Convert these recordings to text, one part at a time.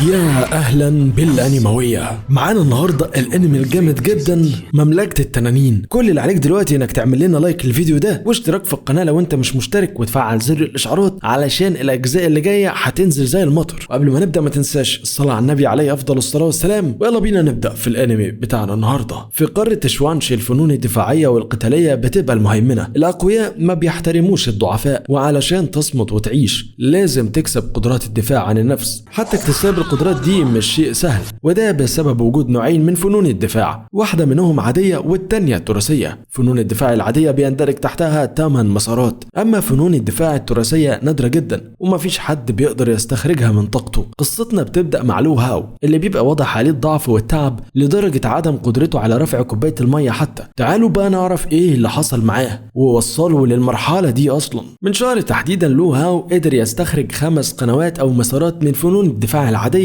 يا اهلا بالانيمويه. معانا النهارده الانمي الجامد جدا مملكة التنانين. كل اللي عليك دلوقتي انك تعمل لنا like للفيديو ده واشتراك في القناة لو انت مش مشترك، وتفعل زر الاشعارات علشان الاجزاء اللي جاية هتنزل زي المطر. وقبل ما نبدا ما تنساش الصلاة على النبي عليه افضل الصلاة والسلام، ويلا بينا نبدا في الانمي بتاعنا النهارده. في قارة شوانش الفنون الدفاعية والقتاليه بتبقى المهيمنة، الاقوياء ما بيحترموش الضعفاء، وعلشان تصمت وتعيش لازم تكسب قدرات الدفاع عن النفس. حتى اكتساب القدرات دي مش شيء سهل، وده بسبب وجود نوعين من فنون الدفاع، واحدة منهم عادية والتانية تراثية. فنون الدفاع العادية بيندرج تحتها 8 مسارات، أما فنون الدفاع التراثية نادرة جدا ومفيش حد بيقدر يستخرجها من طاقته. قصتنا بتبدأ مع لو هاو اللي بيبقى واضح عليه الضعف والتعب لدرجة عدم قدرته على رفع كوباية المية حتى. تعالوا بقى نعرف ايه اللي حصل معاه ووصله للمرحلة دي أصلا. من شهر تحديدا لو هاو قدر يستخرج 5 قنوات أو مسارات من فنون الدفاع العادية،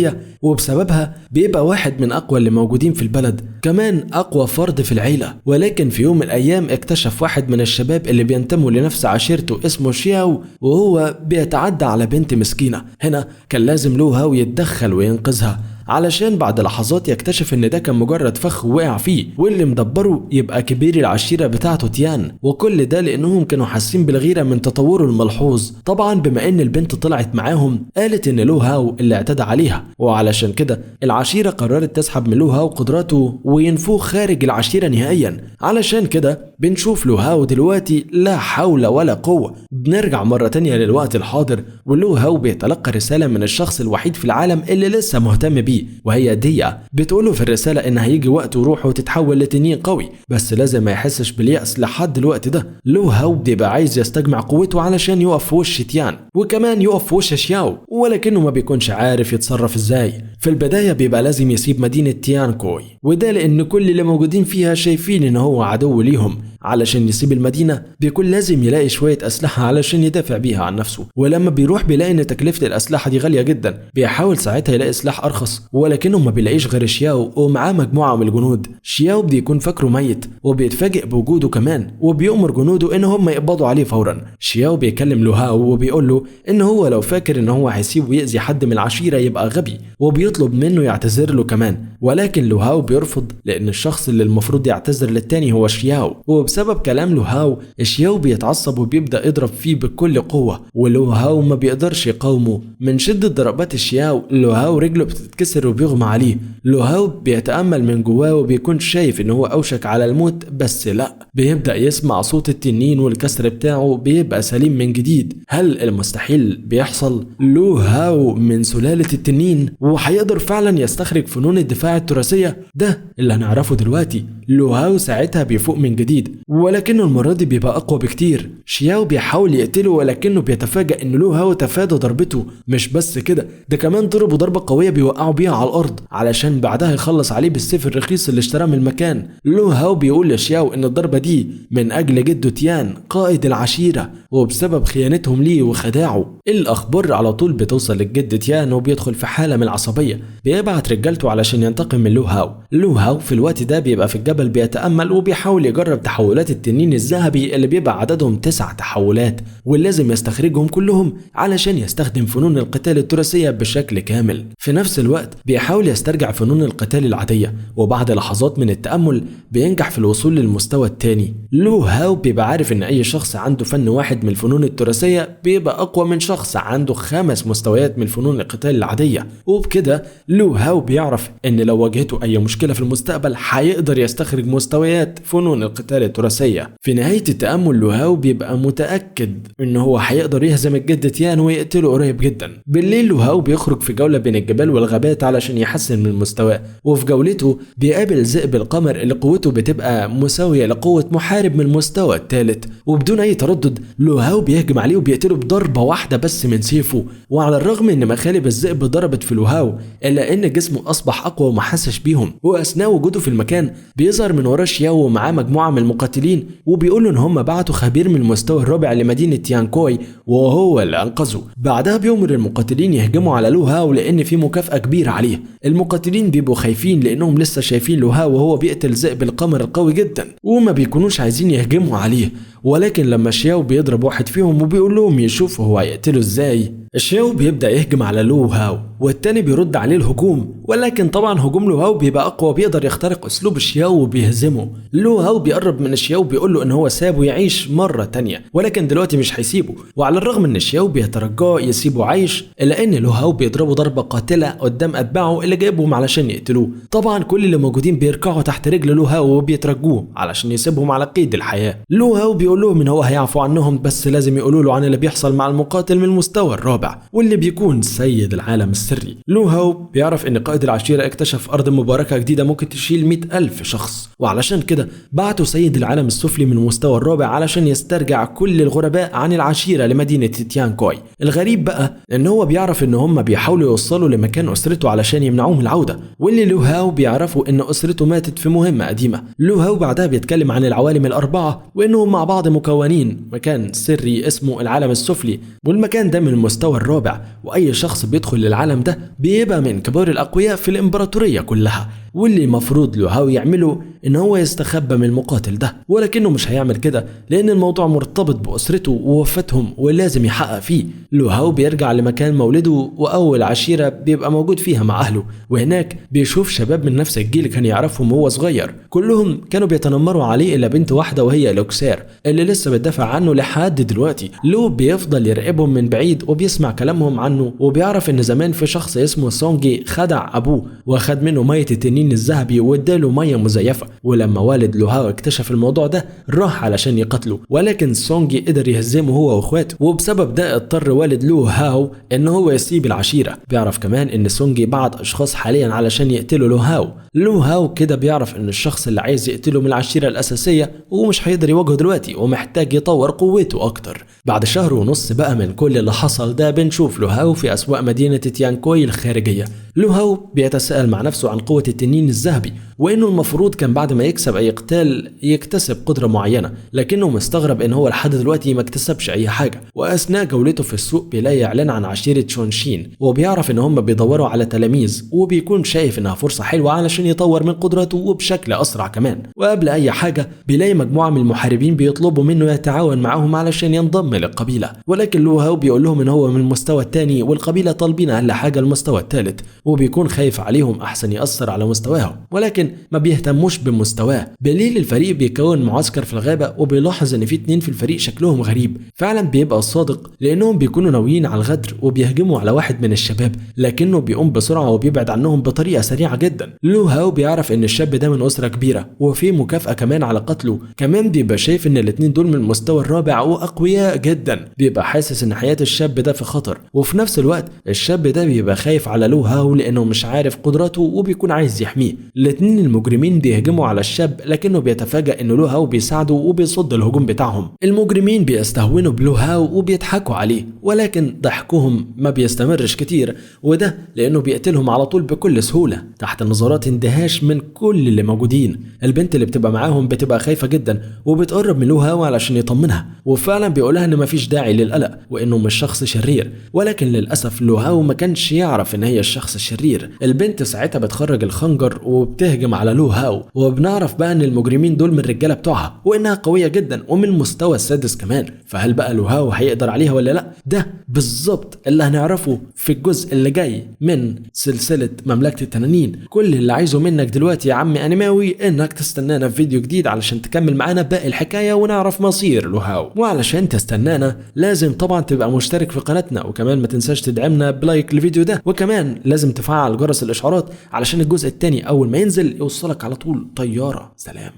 وبسببها بيبقى واحد من أقوى اللي موجودين في البلد، كمان أقوى فرد في العيلة. ولكن في يوم من الأيام اكتشف واحد من الشباب اللي بينتموا لنفس عشيرته اسمه شياو وهو بيتعدى على بنت مسكينة. هنا كان لازم لو هاو يتدخل وينقذها، علشان بعد لحظات يكتشف ان ده كان مجرد فخ وقع فيه، واللي مدبره يبقى كبير العشيرة بتاعته تيان. وكل ده لانهم كانوا حاسين بالغيرة من تطوره الملحوظ. طبعا بما ان البنت طلعت معاهم قالت ان لو هاو اللي اعتدى عليها، وعلشان كده العشيرة قررت تسحب من لو هاو قدراته وينفوه خارج العشيرة نهائيا. علشان كده بنشوف لو هاو دلوقتي لا حول ولا قوة. بنرجع مرة تانية للوقت الحاضر، ولو هاو بيتلقى رسالة من الشخص الوحيد في العالم اللي لسه مهتم بيه، وهي ديا. بتقوله في الرسالة إن هيجي وقت وروحه تتحول لتنين قوي، بس لازم ما يحسش باليأس لحد الوقت ده. لو هاو بيبقى عايز يستجمع قوته علشان يقف في وش تيان وكمان يقف في وش شياو، ولكنه ما بيكونش عارف يتصرف ازاي. في البداية بيبقى لازم يسيب مدينة تيانكوي، وده لأن كل اللي موجودين فيها شايفين إن هو عدو ليهم. علشان يسيب المدينة بيكون لازم يلاقي شوية أسلحة علشان يدافع بيها عن نفسه، ولما بيروح بيلاقي إن تكلفة الأسلحة دي غالية جدا. بيحاول ساعتها يلاقي سلاح أرخص، ولكنه ما بيلاقيش غير شياو ومعاه مجموعة من الجنود. شياو بيكون فاكره ميت وبيتفاجئ بوجوده كمان، وبيؤمر جنوده إن هم يقبضوا عليه فورا. شياو بيكلم لوهاو وبيقول له إن هو لو فاكر إن هو هيسيبه يأذي حد من العشيرة يبقى غبي، وبيطلب منه يعتذر له كمان. ولكن لوهاو بيرفض، لأن الشخص اللي المفروض يعتذر للتاني هو شياو. وبسبب كلام لوهاو شياو بيتعصب وبيبدأ يضرب فيه بكل قوة، ولوهاو ما بيقدرش يقاومه. من شدة ضربات شياو لوهاو رجله بتتكسر وبيغمى عليه. لوهاو بيتأمل من جواه وبيكون شايف ان هو اوشك على الموت، بس لا، بيبدأ يسمع صوت التنين والكسر بتاعه بيبقى سليم من جديد. هل المستحيل بيحصل؟ لوهاو من سلالة التنين وهيقدر فعلا يستخرج فنون الدفاع التراثية؟ ده اللي هنعرفه دلوقتي. لوهاو ساعتها بيفوق من جديد، ولكنه المرة دي بيبقى أقوى بكتير. شياو بيحاول يقتله، ولكنه بيتفاجأ إن لوهاو تفادى ضربته. مش بس كده، ده كمان ضربه ضربة قوية بيوقعه بيها على الأرض، علشان بعدها يخلص عليه بالسيف الرخيص اللي اشتراه من المكان. لوهاو بيقول لشياو إن الضربة دي من أجل جده تيان قائد العشيرة، وبسبب خيانتهم ليه وخداعه. الأخبار على طول بتوصل للجد تيان وبيدخل في حالة من العصبية، بيبعت رجالته علشان ينتقم من لوهاو. لوهاو في الوقت ده بيبقى في الجبل بيتأمل وبيحاول يجرب تحولات التنين الذهبي اللي بيبقى عددهم 9 تحولات، واللازم يستخرجهم كلهم علشان يستخدم فنون القتال التراثية بشكل كامل. في نفس الوقت بيحاول يسترجع فنون القتال العادية، وبعد لحظات من التأمل بينجح في الوصول للمستوى الثاني. لوهاو بيبقى عارف ان اي شخص عنده فن واحد من الفنون التراثية بيبقى اقوى من شخص عنده 5 مستويات من فنون القتال العادية، وبكده لوهاو بيعرف ان لو واجهته اي مشكلة في المستقبل هيقدر يستخرج مستويات فنون القتال التراثية. في نهاية التأمل لوهاو بيبقى متأكد ان هو هيقدر يهزم الجد تيان ويقتله قريب جدا. بالليل لوهاو بيخرج في جولة بين الجبال والغابات علشان يحسن من مستواه، وفي جولته بيقابل ذئب القمر اللي قوته بتبقى مساوية لقوة محارب من المستوى الثالث، وبدون اي تردد لوهاو بيهجم عليه وبيقتله بضربة واحدة بس من سيفه. وعلى الرغم ان مخالب الذئب ضربت في لوهاو الا ان جسمه اصبح اقوى وما حسش بيهم. واثناء وجوده في المكان بيظهر من وراه شياو ومعاه مجموعة من المقاتلين، وبيقولوا ان هم بعتوا خبير من المستوى الرابع لمدينة تيانكوي وهو اللي انقذه. بعدها بيأمر المقاتلين يهجموا على لوهاو لان في مكافأة كبيرة عليه. المقاتلين بيبقوا خايفين لانهم لسه شايفين لوهاو وهو بيقتل ذئب القمر القوي جدا، وما بيكونوش عايزين يهجموا عليه. ولكن لما شياو بيضرب واحد فيهم وبيقول لهم يشوفوا هو هيقتله ازاي، شياو بيبدأ يهجم على لو هاو والتاني بيرد عليه الهجوم، ولكن طبعا هجوم لو هاو بيبقى اقوى، بيقدر يخترق اسلوب شياو وبيهزمه. لو هاو بيقرب من شياو بيقول له ان هو سابه يعيش مرة تانية، ولكن دلوقتي مش هيسيبه. وعلى الرغم ان شياو بيترجاه يسيبه عايش، الا ان لو هاو بيضربه ضربة قاتلة قدام اتباعه اللي جايبهم علشان يقتلوه. طبعا كل اللي موجودين بيركعوا تحت رجل لو هاو وبيترجوه علشان يسيبهم على قيد الحياة. لو هاو بيقول لهم ان هو هيعفو عنهم، بس لازم يقولوا له عن اللي بيحصل مع المقاتل من المستوى الرابع واللي بيكون سيد العالم السري. لو هاو بيعرف ان قائد العشيرة اكتشف ارض مباركة جديدة ممكن تشيل 100,000 شخص، وعلشان كده بعتوا سيد العالم السفلي من المستوى الرابع علشان يسترجع كل الغرباء عن العشيرة لمدينة تيانكوي. الغريب بقى ان هو بيعرف ان هم بيحاولوا يوصلوا لمكان اسرته علشان يمنعوه من العودة، واللي لو هاو بيعرفوا ان اسرته ماتت في مهمة قديمة. لو هاو بعدها بيتكلم عن العوالم الاربعة وانهم مع بعض مكونين مكان سري اسمه العالم السفلي، والمكان ده من المستوى الرابع، واي شخص بيدخل للعالم ده بيبقى من كبار الاقوياء في الامبراطورية كلها. واللي المفروض لو هاو يعمله ان هو يستخبى من المقاتل ده، ولكنه مش هيعمل كده لان الموضوع مرتبط باسرته ووفاتهم ولازم يحقق فيه. لو هاو بيرجع لمكان مولده واول عشيرة بيبقى موجود فيها مع اهله، وهناك بيشوف شباب من نفس الجيل كان يعرفهم وهو صغير، كلهم كانوا بيتنمروا عليه الا بنت واحدة وهي لوكسير اللي لسه بتدافع عنه لحد دلوقتي. لو بيفضل يراقبهم من بعيد وبيسمع كلامهم عنه، وبيعرف ان زمان في شخص اسمه سونجي خدع ابوه واخد منه مية التنين الذهبي واداله مية مزيفة، ولما والد لوهاو اكتشف الموضوع ده راح علشان يقتله، ولكن سونجي قدر يهزمه هو واخواته، وبسبب ده اضطر والد لوهاو ان هو يسيب العشيرة. بيعرف كمان ان سونجي بعت اشخاص حاليا علشان يقتلوا لوهاو. لوهاو كده بيعرف ان الشخص اللي عايز يقتله من العشيرة الاساسية ومش هيقدر يواجهه دلوقتي ومحتاج يطور قوته اكتر. بعد 1.5 شهر بقى من كل اللي حصل ده بنشوف لوهاو في اسواق مدينة تيانكوي الخارجية. لوهاو بيتساءل مع نفسه عن قوة التنين الذهبي، وانه المفروض كان بعد ما يكسب اي قتال يكتسب قدرة معينة، لكنه مستغرب ان هو لحد دلوقتي ما اكتسبش اي حاجة. واثناء جولته في السوق بيلاقي اعلان عن عشيرة شونشين، وبيعرف ان هم بيدوروا على تلاميذ، وبيكون شايف انها فرصة حلوة علشان يطور من قدراته وبشكل اسرع كمان. وقبل اي حاجة بيلاقي مجموعة من المحاربين بيطلبوا منه يتعاون معاهم علشان ينضم للقبيلة، ولكن لوهاو بيقول لهم ان هو من المستوى الثاني والقبيلة طالبين اقل حاجة المستوى الثالث، وبيكون خايف عليهم احسن يأثر على مستواهم، ولكن ما بيهتموش بمستواه. بالليل الفريق بيكون معسكر في الغابة، وبيلاحظ ان في 2 في الفريق شكلهم غريب، فعلا بيبقى صادق لانهم بيكونوا ناويين على الغدر وبيهجموا على واحد من الشباب، لكنه بيقوم بسرعة وبيبعد عنهم بطريقة سريعة جدا. لوهاو بيعرف ان الشاب ده من اسرة كبيرة وفي مكافأة كمان على قتله، كمان بيبقى شايف ان الاثنين دول من المستوى الرابع واقوياء جدا، بيبقى حاسس ان حياة الشاب ده في خطر، وفي نفس الوقت الشاب ده بيبقى خايف على لوهاو لانه مش عارف قدراته وبيكون عايز يحميه. الاثنين المجرمين بيهجموا على الشاب، لكنه بيتفاجأ ان لوهاو بيساعده وبيصد الهجوم بتاعهم. المجرمين بيستهونوا بلوهاو وبيضحكوا عليه، ولكن ضحكهم ما بيستمرش كتير، وده لانه بيقتلهم على طول بكل سهولة تحت نظرات اندهاش من كل اللي موجودين. البنت اللي بتبقى معاهم بتبقى خايفة جدا وبتقرب من لوهاو علشان يطمنها، وفعلا بيقولها ان مفيش داعي للقلق وانه مش شخص شرير، ولكن للاسف لوهاو ما كانش يعرف ان هي الشخص الشرير. البنت ساعتها بتخرج الخنجر وبتهجم على لوهاو، وبنعرف بقى ان المجرمين دول من الرجالة بتوعها وانها قوية جدا ومن المستوى السادس كمان. فهل بقى لوهاو هيقدر عليها ولا لا؟ ده بالظبط اللي هنعرفه في الجزء اللي جاي من سلسلة مملكة التنانين. كل اللي عايزه منك دلوقتي يا عم انماوي انك تستنانا في فيديو جديد علشان تكمل معانا باقي الحكاية ونعرف مصير لوهاو. وعلشان تستنانا لازم طبعا تبقى مشترك في قناتنا، وكمان ما تنساش تدعمنا ب like للفيديو ده، وكمان لازم تفعل جرس الاشعارات علشان الجزء الثاني اول ما ينزل يوصلك على طول طيارة. سلام.